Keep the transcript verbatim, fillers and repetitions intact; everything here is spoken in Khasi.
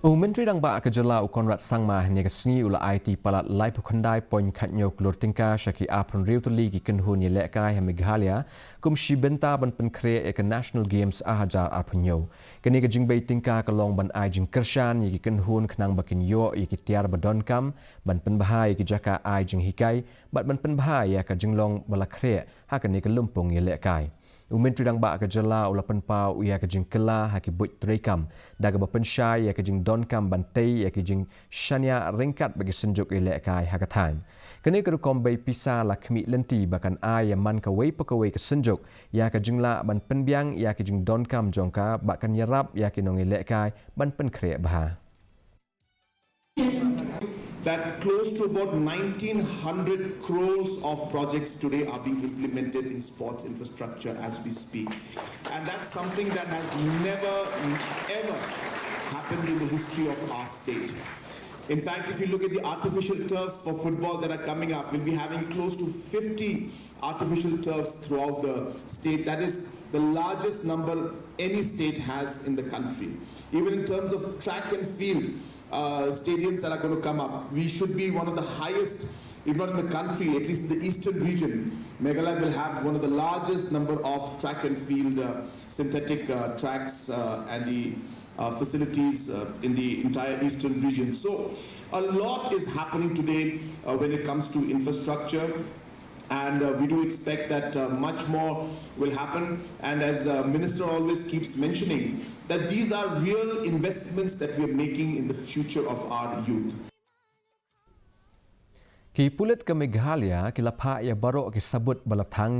U Myntri Rangbah ka Jylla u Conrad Sangma hynne ka sngi u la aiti palat laiphew khyndai point khatñiew klur tyngka sha ki arphew hynriew tylli ki kynhun ïalehkai ha Meghalaya kum shi bynta ban pynkhreh ïa ka National Games ar hajar arphew hynñiew. Kane ka jingbei tyngka ka long ban ai jingkyrshan ïa ki kynhun khnang ba kin ïoh ïa ki tiar ba donkam ban pynbha ïa ki jaka ai jinghikai bad ban pynbha ïa ka jinglong ba la khreh ha kane ka lympung ïalehkai. U Myntri Rangbah ka Jylla u la pynpaw ïa ka jingkylla ha ki buit treikam da kaba pynshai ïa ka jingdonkam ban tei ïa ka jingshaniah ryngkat bad ki synjuk ïalehkai ha ka thaiñ. Kane ka rukom bei pisa la khmih lynti ba kan ai ïa man kawei pa kawei ka synjuk ïa ka jinglah ban pynbiang ïa ka jingdonkam jong ka bad kan ïarap ïa ki nongïalehkai ban pynkhreh bha. That close to about nineteen hundred crores of projects today are being implemented in sports infrastructure as we speak. And that's something that has never, ever happened in the history of our state. In fact, if you look at the artificial turfs for football that are coming up, we'll be having close to fifty artificial turfs throughout the state. That is the largest number any state has in the country. Even in terms of track and field, uh, stadiums that are going to come up, we should be one of the highest, if not in the country, at least in the eastern region. Meghalaya will have one of the largest number of track and field uh, synthetic uh, tracks uh, and the uh, facilities uh, in the entire eastern region. So a lot is happening today uh, when it comes to infrastructure. And uh, we do expect that uh, much more will happen. And as uh, Minister always keeps mentioning, that these are real investments that we are making in the future of our youth. Ki pulit ka Meghalaya ki la phah ïa baroh ki sabut ba la thang